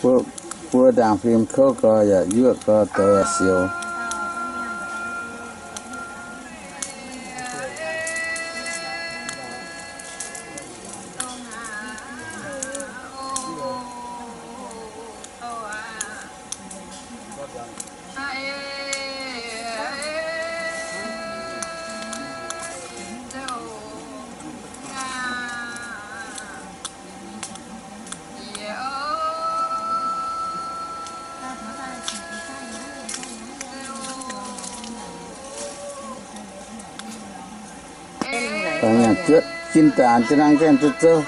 Buo, buo ndaangc fim kouv gau yaac yuoqv gau, douz yaac siou. Jin daanx jin nang gaengh duqv zouv.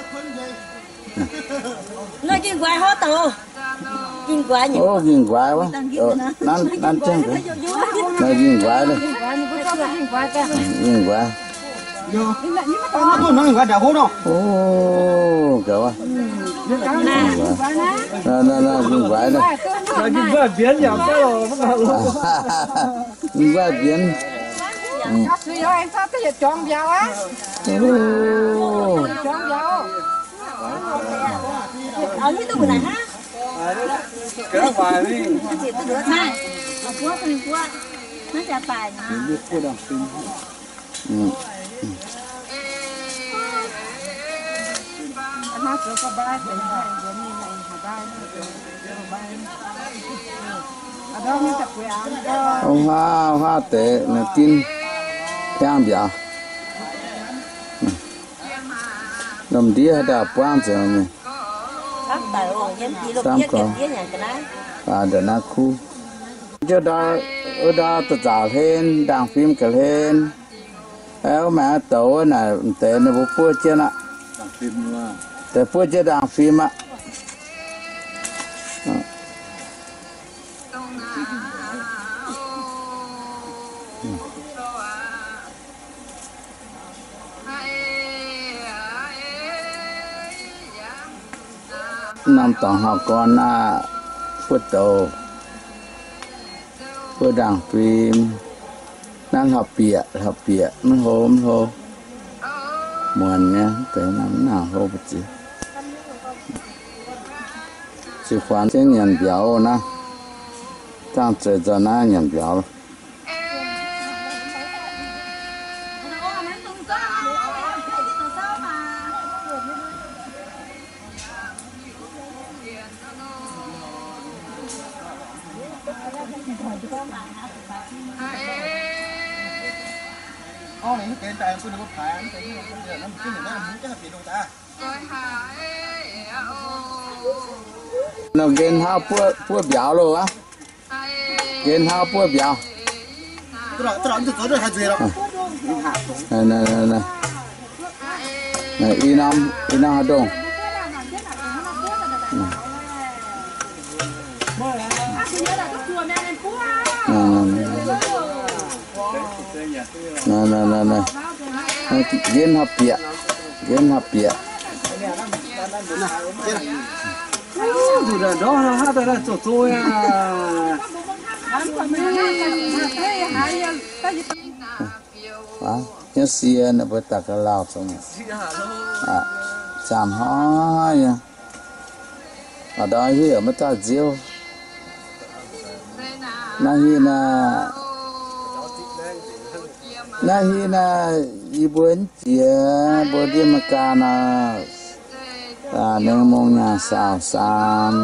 Ging nquaix hov douc. Ging nquaix nyei. Ov, ging nquaix wuov. Nanv, nanv ziangh gaax. Naaiv ging nquaix le. Ging nquaix. Ov, gaax wuov. Naaiv, naaiv, naaiv ging nquaix le. Ging nquaix mbienx. Ov, huaav, huaav deix, ninh ginv hiaangv mbiauz. Lomh ndiev haaix dauh buangv nzengc mingh. Samv gorx. Baac ndongc naaiv kuv. Jienv ndau, ndau da'nzauc hlen, ndaangc fim ga'hlen. Wuov maengx douz wuov naaic, m'deix ninh mbuo buov jienv aqv. Deix buov jienv ndaangc fim aqv. Norm dorngx hlauv-gorn aah, buov douz, buov ndaangc fim. Naaiv hlauv-bieqc, hlauv-bieqc, mv hlo, mv hlo. Muonc nyei, deix naaiv mv nangc hlo mbu'ziex. Ziouc faanx jienv nyanc mbiauz naaiv. Dangh zueiz nzoih naaiv nyanc mbiauz. Nqen hnauv buov mbiauz loh aqv. Nqen hnauv buov mbiauz. Ih norm haaix ndongh. Nqen hnauv bieqc, nqen hnauv bieqc. Hnyouv sie ninh mbuo daaih ga'lauh zongx. Zaamh hnoi nyei. A'ndau hiuv maiv dauh nziouv. Naaiv hingv naaiv, naaiv hingv naaiv yie mbuo mv jiex mbuo ndiev Meigaa naaiv, nengh mong nyaah saauh saam.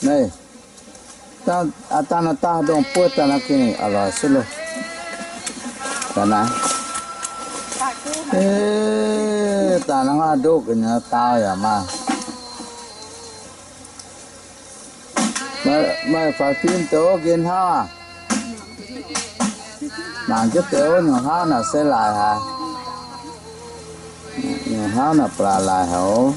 Naaiv, dangh, dangh naaiv daaih ndongh buov daaih naaiv gengh a'loix suv loh. Daaih naaiv. Eh, daaih naaiv nduqv gu'nyuoz dau yaac maaih. Meih, meih faix fim douz nqen hnangv aqv? Mangc jienv deix wuov nyungc hnangv naaic se laic haic. Nyungc hnangv naaic ba'laqc laic haic oc.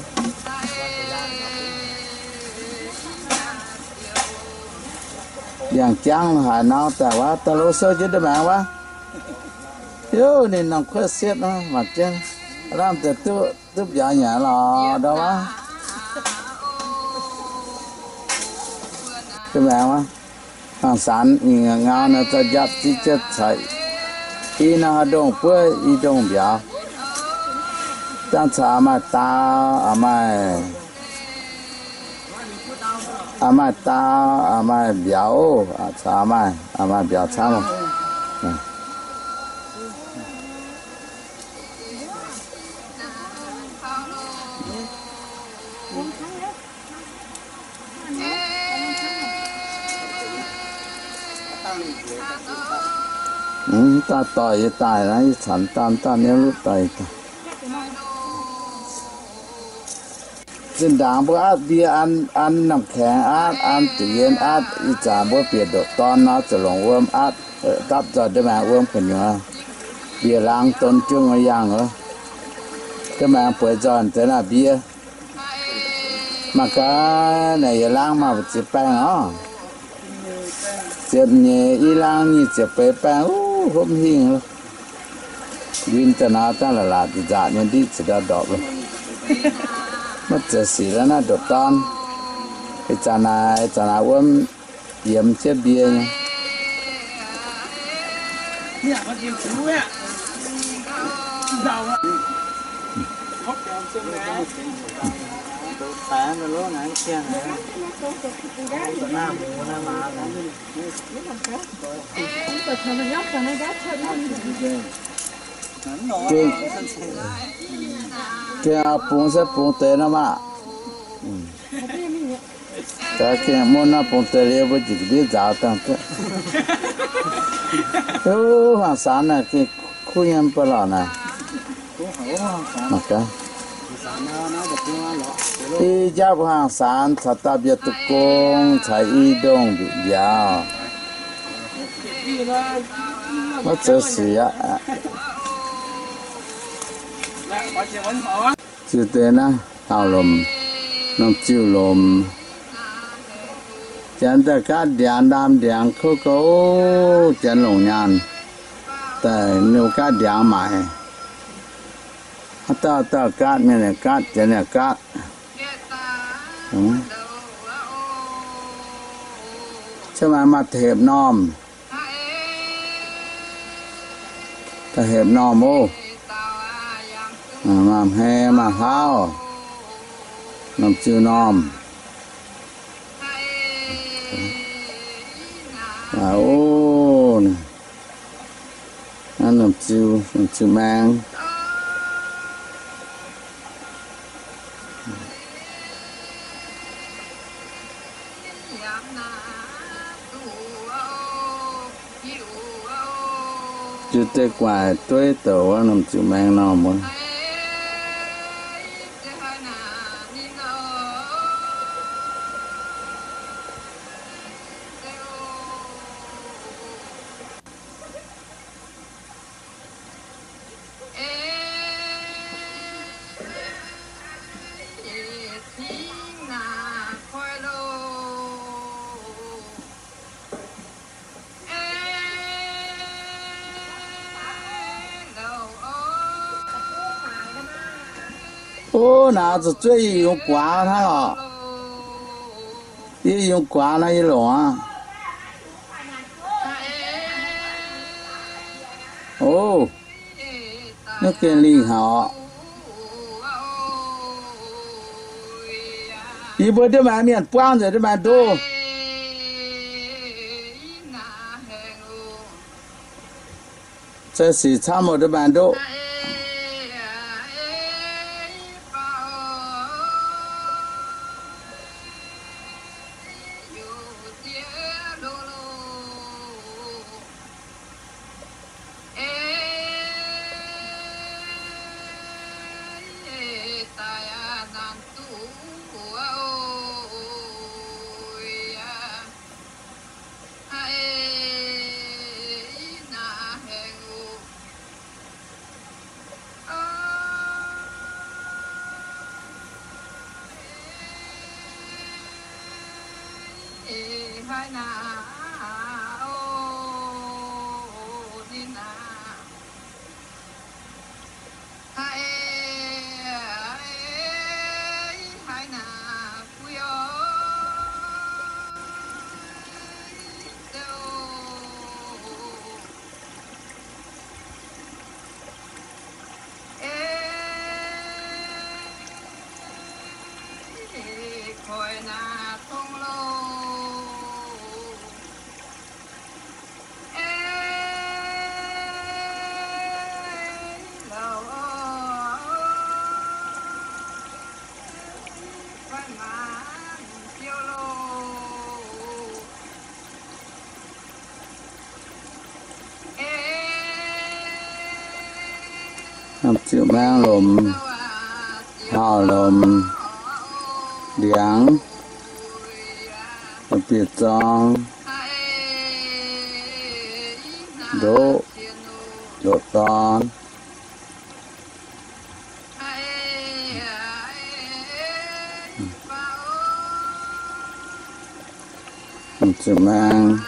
Yangh jangv haic nor daaih wuov, daaih lo sou jienv nda'maengx wuov. Yov, ninh norm kuotv sietv wuov, mangc jienv. Lamh deix duqv, duqv mbiauz nyanc lorz ndau wuov. Nda'maengx wuov. Hangx sanx ngingh ngau nor, za'japv zieqv jienv caux i norm haaix ndongh buov i ndongh mbiauz. Dangh caux maaih dau, maaih, maaih dau, maaih mbiauz, caux maaih, maaih mbiauz camv. Mv daaih doic yie daaih naaiv, yie caux daaih, daaih niouv lutv doic yie daaih. Zinh ndaangc mbuo atv ndie an, an namh kaengx atv, an da'yienz atv, ih zanc mbuo bieqc ndoqc dorn nor, zuqc longc wuom atv, dapv nzoih nda'maengx wuom gu'nyuoz, bieqc laangz don jung yangh oc. Nda'maengx bueix nzoih deix naaiv mbie. Mangc gaax naaic yietc laangz maaih mbu'ziex baengh oc. Ziepc nyeic i laangz nyic ziepc beiz baengh, uv, hopv hingh. Nquin daaih nor daaih la'laatc nzaqc nyei ndiqv ziqc ndau ndorpc loh. Maiv zeiz sic la'naaiv naaiv ndoqc dorn. Ih zanc naaic, ih zanc naaic wuom yiemx jienv mbie nyei. Gengh, gengh bungx se bungx deix nor maah. Gengh mun nor bungx deix liuz mbuo njiec ga'ndiev nzaaux dangh duqv. Ov, hmuangx-saanx naaic gengh kuv nyei mv baac lorqc naaic. I njapv hmuangx-saanx caux dauh mbiauz-deic-gong caux i ndongh mbiauz. Maiv zeiz sic aqv. Ziux deix naaiv taux lomc, norm ziuh lomc. Janx daaih gaatv ndiangx ndaam ndiangx kouv gouv, janx longc nyaanh daaih ninh gaatv ndiangx maaic. Haaix dauh dauh gaatv, mienh yaac gaatv, janx yaac gaatv. Cien maaih maaih da'hepc normh. Da'hepc normh oc. Maaih hmei maaih hlauv, norm ziuh normh. Aav, norm ziuh, norm ziuh maengx. Ziux deix gu'nguaaic dueiv douc wuov, norm ziuh maengx normh wuov. Ov, naaiv zuqc zuov yie yungz guaax hnangv oc. Yie yungz guaax naaiv yie longc aqv. Ov, naaiv gengh lingh haic oc. Yie mbuo ndiev maengx mienh buangv nzengc ndiev maengx ndoqv. Za'gengh sic camv oc, ndiev maengx ndoqv. Ziouc maengx lomc, hauh lomc, ndiangx, bieqc zorng, ndoqv, ndoqv dorn. Ziouc maengx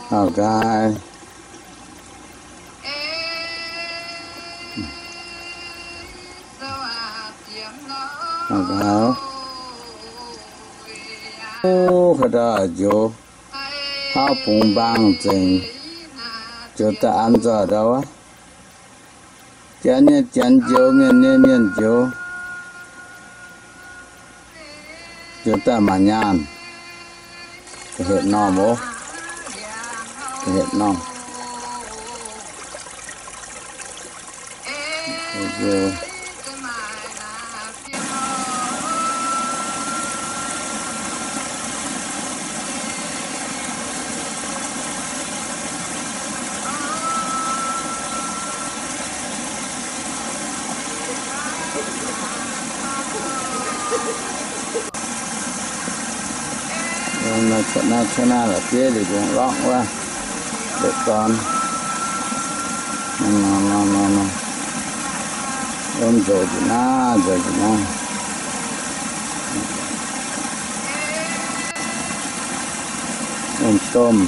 hauh nqaai. Hauh nqaai. O, haaix dauh njoux, hauv bungx mbaang nzengc, njoux daaih an nzoih ndau wuov. Janx nyei janx njoux, mienh nyei mienh njoux, njoux daaih maaih nyaanh. Ga'hepc normh oc. Ga'hepc normh. Naaiv cuotv naaiv la'bieiv liuz longc lorqc wuov, ndoqv dorn. Nzouc njiec naaiv, nzouc njiec naaiv. Wuom-domh.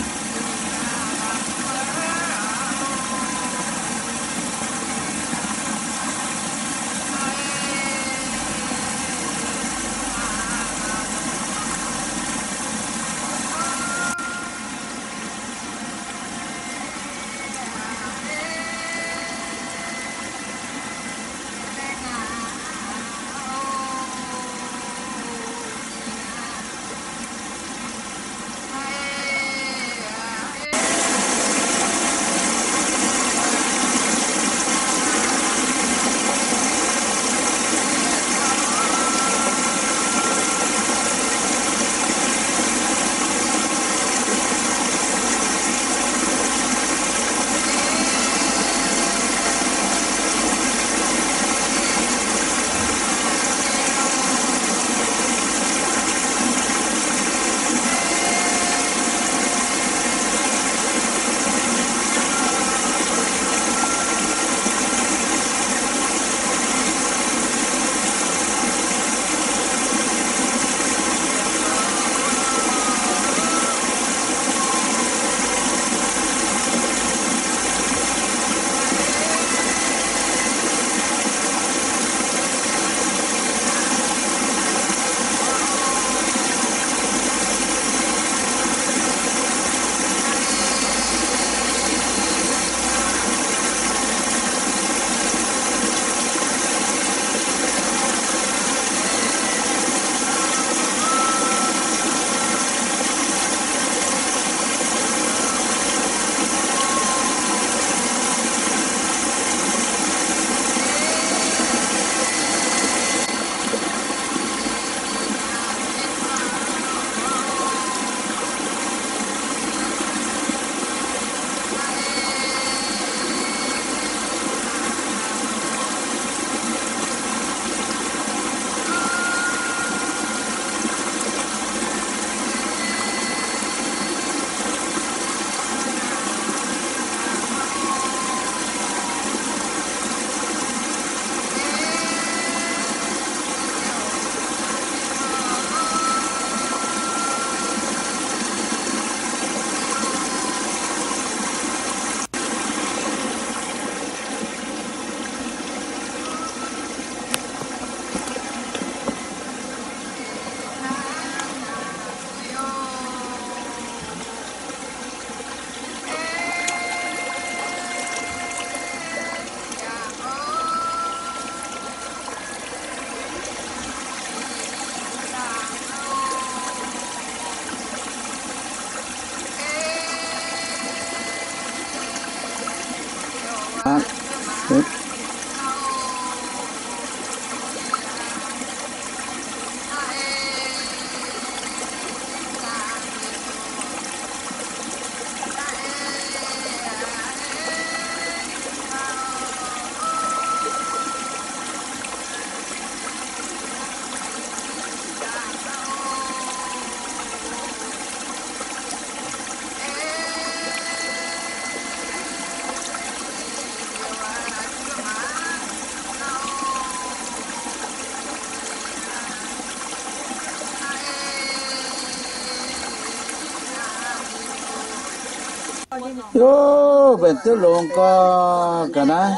Yov, mbenc duqv longx gorx ga'naaiv.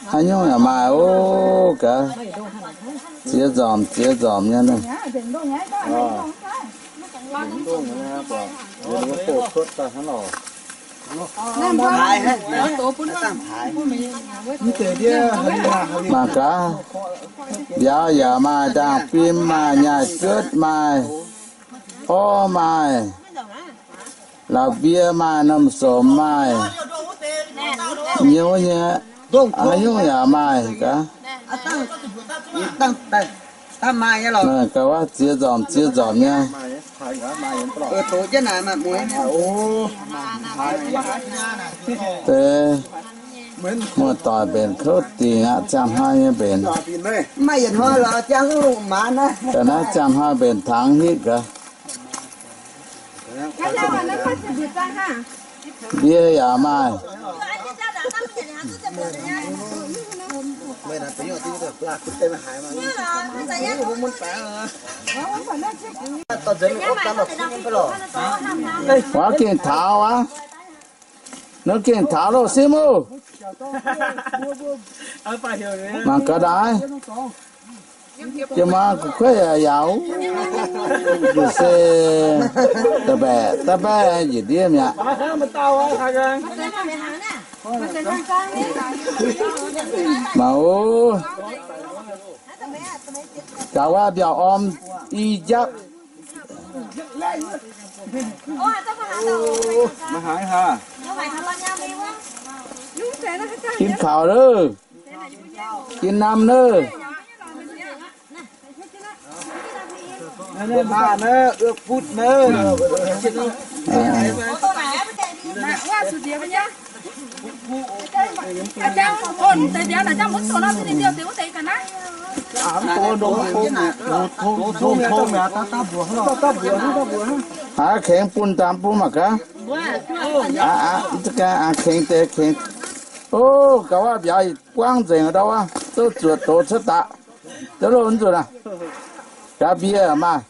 Haaix nyungc yaac maaih ov gaax. Ziex nzormc ziex nzormc nyei. Mangc gaax, mbiauz yaac maaih, ndaangh fim maaih, nyaai juotv maaih, orv maaih, la'mbie maaih, norm somx maaih, nyouz nyei, haaix nyungc yaac maaih gaax. Gauh wuov ziex nzormc ziex nzormc nyei. Deix muoz-doic mbenc kouv dingc aqv, ziangh hnoi nyei mbenc. Ga'naaiv ziangh hnoi mbenc tangx hitv gaax. Ndie yaac maaih. Wuov gengh taux aqv. Naaiv gengh taux loh, Simu. Mangc gaax naaiv. Jiex maa gu'kuotv yaac yaauc, se da'baeqc da'baeqc njiec ndiev mi'aqv. Mangc ov, gaax wuov mbiauz orm i njapv. Gin kaux loh. Gin nam nor. Aa, kengx bun daaih bun mangc gaax. Aa, aa, kengx deix kengx. O, gaax wuov mbiauz buangv nzengc ndau wuov, zouv zuoqc doz cuotv daaih. Zouv loh nzunc aac. Gaax mbie maaih.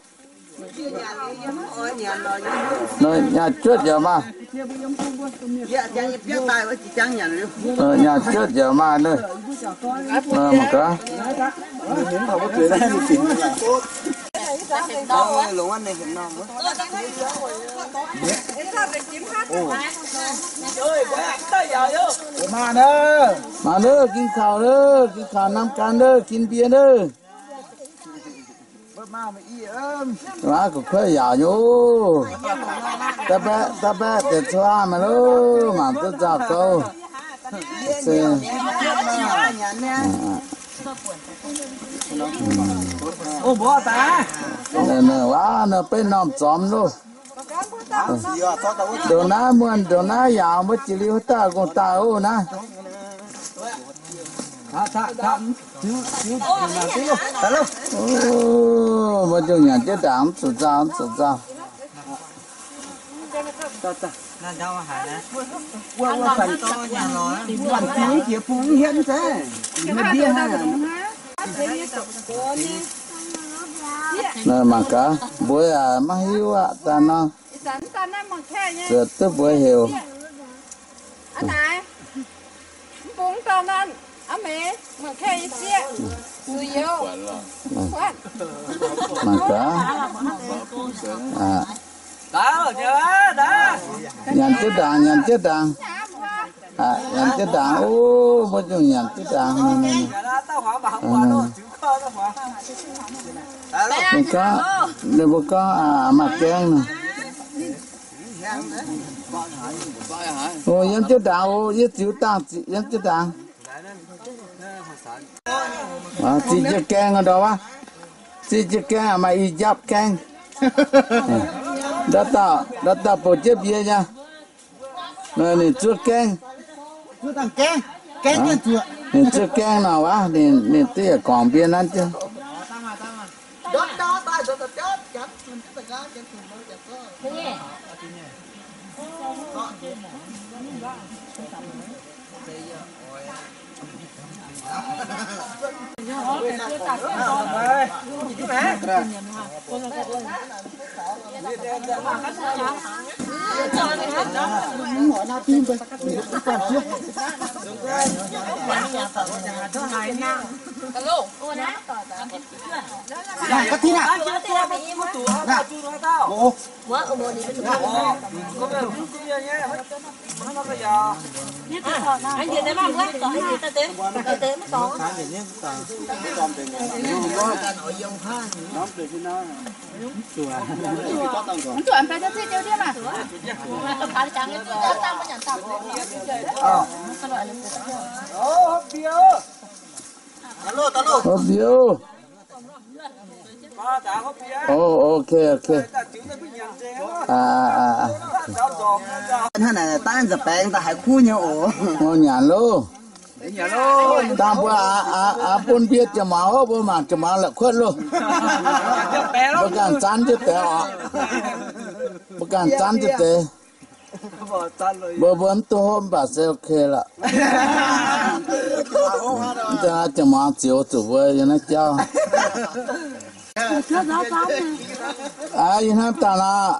Nyaah juotv yaac maaih. Nyaah juotv yaac maaih nor. Mangc gaax. Maaih nor, gin kaux nor, gin kaux nam gan nor, gin mbie nor. Mangc gaax, gu'kuotv yaauc nyei. Da'baeqc da'baeqc deix cuotv maaih loh, mangc duqv nzauh gouv. Waav nor, beiv normh zormx loh. Ndongc naaiv muonh, ndongc naaiv yaauc, mbuo jiex liuz haaix dauh gong daaih oc naaiv. Mbuo nzunc nyanc jienv ndaangc, mv zuqc nzauh, mv zuqc nzauh. Mangc gaax, mbuo yaac maiv hiuv aqv, daaih nor. Zuotc duqv mbuox heuc. Mangc gaax. Nyanc jienv ndaangc, nyanc jienv ndaangc. Nyanc jienv ndaangc, o, mbuo nyungc nyanc jienv ndaangc. Ninh mbuo gorngv, ninh mbuo gorngv maaih gaeng nor. O, yiem jienv ndaangc, o, yie ziux dangh yiem jienv ndaangc. Ziqv jienv gaeng ndau wuov. Ziqv jienv gaeng, maaih i njapv gaeng. Ndau dauh, ndau dauh bouc jienv mbie nyei. Ninh zuov gaeng. Ninh zuov gaeng nor wuov, ninh, ninh duqv yietc guangc mbie nanv jienv. Hopv biu. O, ok, ok. Hnangv naaic daaih nza'baengx daaih haiz kuv nyei oc. Ngorc nyanc loh. Dangh mbuo aqc, aqc, aqc bun mbie jiex muangx oc, mbuo mangc jiex muangx la'kuotv loh. Mbuo ganh zanv jienv deix oc. Mbuo ganh zanv jienv deix. Mbuo, mbuo mv duqv hopv mv baac se ok lorqc. Mv zeiz jiex muangx zioux zuqc mbuo yiem naaiv jauv. Aa, yie hnamv daaih nor,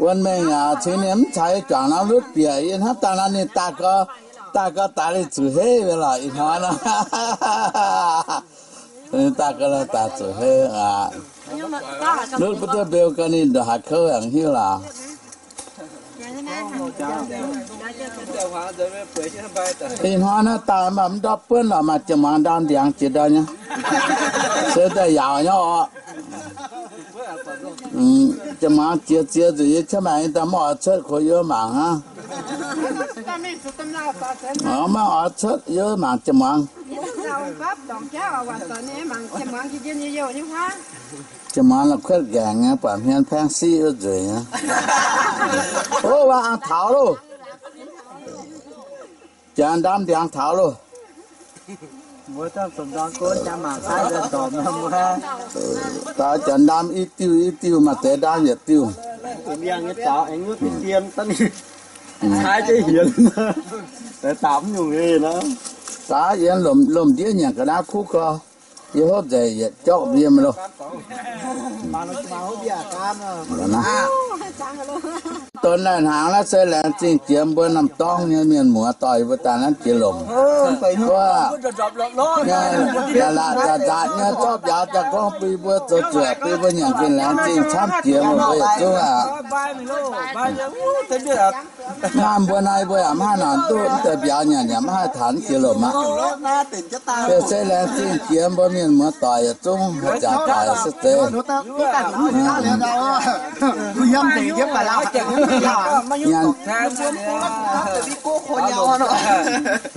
wuonh mengh aac, cingx ninh mv caux yie juangc norm lutv bieqc. Yie hnamv daaih nor ninh daaih gau, daaih gau daaih liuz zuqc heiv mingh lorqc ih hnoi nor. Ninh daaih gau daaih zuqc heiv aqv. Lutv mv duqv mbeu gau ninh ndongc haaix kouv yaac hiuv lorqc. Ih hnoi naaiv daaih mv baac mv ndortv buonv lorqc, maaih jiex muangx ndaam ndiangx jiex ndau nyei. Se daaih yaauc nyei oc. Jiex muangx jiex ziex nzunc yie qiemx maengx nyei daaih maiv oix cuotv, koi yie mangc hnangv. Maiv oix cuotv, yie mangc jiex muangx. Jiex muangx la'kuotv nqaengc nyei, buatc hmien paengv siqv wuov nzueic nyei. Ov, waac-angh taux loh. Janx ndaam ndiangx taux loh. Daaux janx ndaam i diuh i diuh, maaih deix ndaam yietc diuh. Daaux yiem lomc ndiev nyanc ga'naaiv kuv gau. Yie hopv nzengc yietc jorqv yiem loh. Donx naaic hnaangx naaiv se laengz zingh jiex mbuo norm dorngx nyei mienh muoz doic yie mbuo daaih naaiv jiex lomc. Wuov, la'laqc nzatc nzatc nyei zorqv mbiauz daaih gorngv bun yie mbuo zoux zuoqc, bun yie mbuo nyanc gengh laengz zingh camv jiex meih mbuo yietc zungv aqv. Naaiv mbuo naaiv mbuo yaac mv haih nangc duqv, mv deix mbiauz nyanc yaac mv haih taux jiex lomc aqv. Se laengz zingh jiex mbuo mienh muoz doic yietc zungv haaix zanc daaih se zeiz.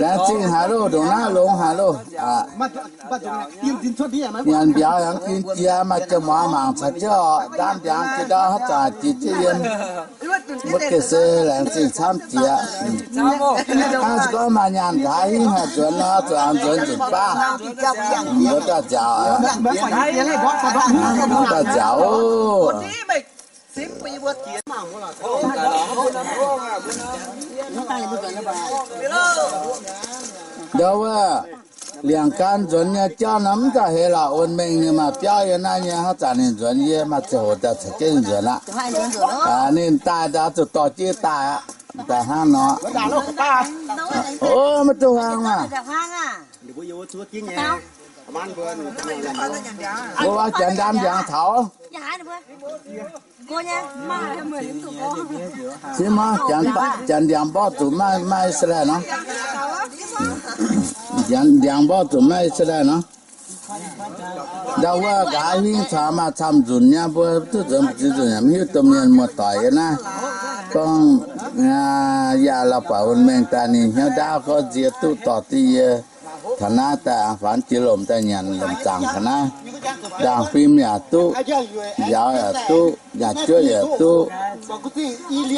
Laengz zingh haic loh, ndongc naaiv longx haic loh. Nyanc mbiauz yaac mv ging jiex, maaih jiex muangx mangc caux jienv oc. Ndaam ndiangx jiex ndau haaix zanc jiex jienv yiem. Mbuo gengh se laengz zingh camv jiex. Hnangv se gorngv maaih nyaanh nqa'haav hingv haih nzuonx nor, zuqc nzuonx nzunc baav. Mbuo daaih nziaauc, mbuo daaih nziaauc oc. Ndau wuov, liangx gan nzuonx nyei jauv nor mv daaih heix lorqc. Wuonh mengh ninh maaih biauv yiem naaiv nyei, haaix zanc ninh nzuonx yie maaih ziangh hoc daaih caux jienv ninh nzuonx aqv. Ninh daaih ndau zuqc dorh jienv daaih aqv. Daaih hnangv nor. O, maiv duqv huaang maah. Mbuo waac janx ndaam ndiangx taux. Sieqv maiv, janx ndiangx mborqv zuqc maiv, maiv I^saa^laa^en nor. Janx ndiangx mborqv zuqc maiv I^saa^laa^en nor. Ndau wuov nqa'haav hingv caux maaih camv nzunc nyei, mbuo duqv nzuonx mbu'ziex nzunc yaac mv hiuv domh mienh muoz-doic nyei naaiv. Gorngv yaac lauh buatc wuonh mengh daaih ninh hnyouv ndaauv gorngv nziex duqv dorh diqv yie taux naaiv daaih, faanx jiex lomc daaih nyanc lomc zaangc taux naaiv. Ndaangh fim yaac duqv, njaaux yaac duqv, nyaah juotv yaac duqv,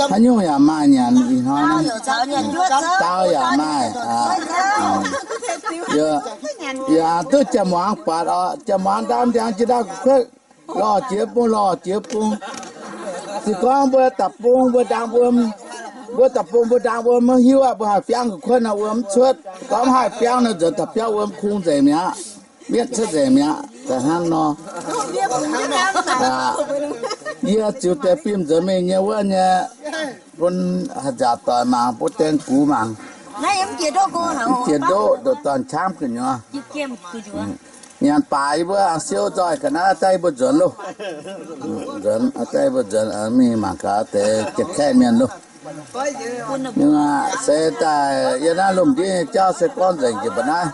haaix nyungc yaac maaih nyanc ih hnoi. Daauv yaac maaih. Yaac duqv jaa-muangz buatc orqc, jaa-muangz ndaam ndiangx jiex ndaamv gu'kuotv, lorh jiex bung, lorh jiex bung. Se gorngv mbuo da'bung mbuo ndaang wuom, mbuo da'bung mbuo ndaang wuom maiv hiuv aqv, mbuo haih biangv gu'kuotv nor wuom mv cuotv. Gorngv mv haih biangv nor nzuonx da'biauv wuom kungx nzengc mi'aqv, mietv cuotv nzengc mi'aqv. Da'hnangv nor, yie ziux deix fim nzuonx mingh nyei wuov nyei, bun haaix nzaaux doic mangc, bun dengh gux mangc. Mv jiex ndoqv, ndoqc dorn-qamv gu'nyuoz. Nyanc baac yie mbuo siou nzoih ga'naaiv daaih yie mbuo nzuonx loh. Nzuonx daaih yie mbuo nzuonx mingh mangc gaax deix Janx-Kaeqv mienh loh. Aac, se daaih yie naaiv lomh ndiev nyei jauv se gorngv nzengc jiex mba'naaiv.